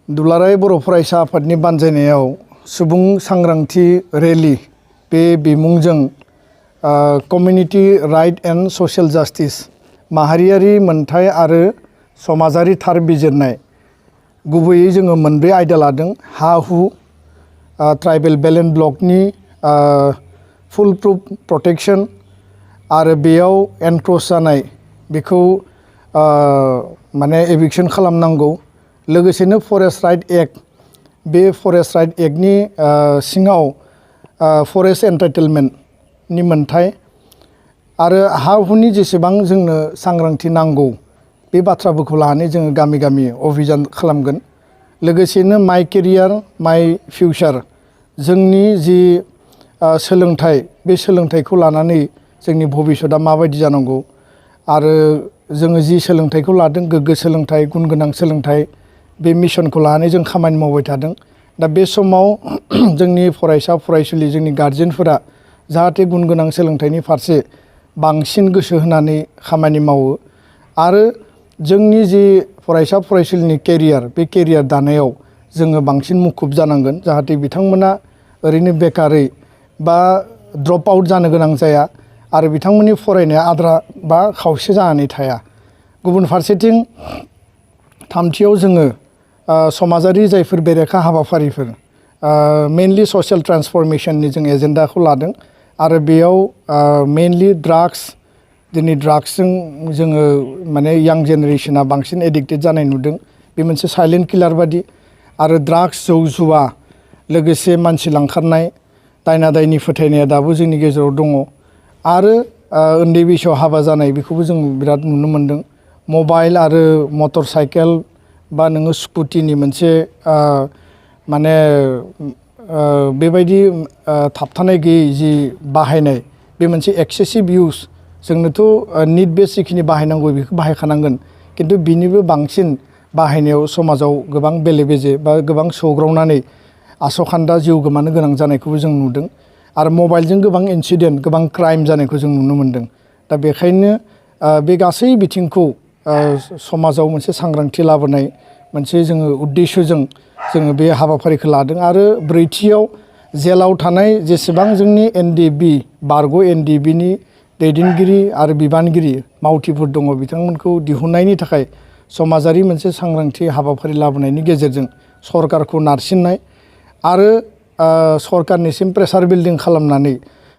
दुलाराय बर' फरायसा आफादनि बानजायनायाव सुबुं सांग्रांथि रेली बे बिमुंजों कमिउनिटी राइट एंड सशियेल जास्टिस माहारियारि मोनथाय आरो समाजारि थार बिजिरनाय गुबैयै जोङो मोनब्रै आयदा लादों हा हु ट्राइबेल बेलेन्स ब्लकनि फुल प्रुफ प्रटेक्शन आरो बेयाव एनक्रच जानाय बेखौ माने एभिक्सन खालामनांगौ लोगोसेनो फरेस्ट राइट एक्ट बे फरेस्ट राइट एक्टनि सिङाव फरेस्ट एन्टाइटेलमेन्टनि मोनथाय आरो हा हुनि जेसेबां जोंनो सांग्रांथि नांगौ बे बाथ्राफोरखौ लानानै जोङो गामि गामि अभियान खालामगोन लोगोसेनो माइ केरियार माइ फिउचार जोंनि जि सोलोंथाइ बे सोलोंथाइखौ लानानै जोंनि भबिष्यतआ माबायदि जानांगौ आरो जोङो जि सोलोंथाइखौ लादों गोग्गो सोलोंथाइ गुन गोनां सोलोंथाइ बे मिशनखौ लानानै जों खामानि मावबाय थादों दा बे समाव जोंनि फरायसा फरायसुलि जोंनि गार्जेनफोरा जाहाथे गुन गोनां सोलोंथाइनि फारसे बांसिन गोसो होनानै खामानि मावो आरो जोंनि जि फरायसा फरायसुलिनि केरियार बे केरियार दानायाव जोङो बांसिन मुखुब जानांगोन जाहाथे बिथांमोना ओरैनो बेकारै बा ड्रप आउट जानो गोनां जाया आरो बिथांमोननि फरायनाया आद्रा बा खावसे जानानै थाया गुबुन फारसेथिं थामथियाव जोङो समाजारि जायफोर बेरेखा हाबाफारिफोर मेनलि ससियेल ट्रान्सफरमेशननि जों एजेन्डाखौ लादों आरो बेयाव मेनलि ड्राग्स दिनै ड्राग्सजों जोङो माने यां जेनेरेशना बांसिन एडिक्टेड जानाय नुदों बे मोनसे साइलेन्ट किलार बादि आरो ड्राग्स जौ जुवा लोगोसे मानसि लांखारनाय दायना दायनि फोथायनाया दाबो जोंनि गेजेराव दङ आरो उन्दै बैसोआव हाबा जानाय बेखौबो जों बिराद नुनो मोनदों मबाइल आरो मटर साइकेल बा नोङो स्कुटिनि मोनसे माने बेबायदि थाबथानाय गैयै जि बाहायनाय बे मोनसे एक्सेसिभ इउज जोंनोथ' निड बेस जिखिनि बाहायनांगौ बेखौ बाहायखानांगोन खिन्थु बिनिबो बांसिन बाहायनायाव समाजाव गोबां बेले बेजे बा गोबां सौग्रावनानै आसखान्दा जिउ गोमानो गोनां जानायखौबो जों नुदों आरो मबाइलजों गोबां इन्सिडेन्ट गोबां क्राइम जानायखौ जों नुनो मोनदों दा बेखायनो बे गासै बिथिंखौ समाजाव मोनसे सांग्रांथि लाबोनाय मोनसे जोङो उद्देश्यजों जोङो बे हाबाफारिखौ लादों आरो ब्रैथियाव जेलाव थानाय जेसेबां जोंनि एनडिबि बारग' एनडिबिनि दैदेनगिरि आरो बिबानगिरि मावथिफोर दङ बिथांमोनखौ दिहुननायनि थाखाय समाजारि मोनसे सांग्रांथि हाबाफारि लाबोनायनि गेजेरजों सरकारखौ नारसिननाय आरो सरकारनिसिम प्रेसार बिल्डिं खालामनानै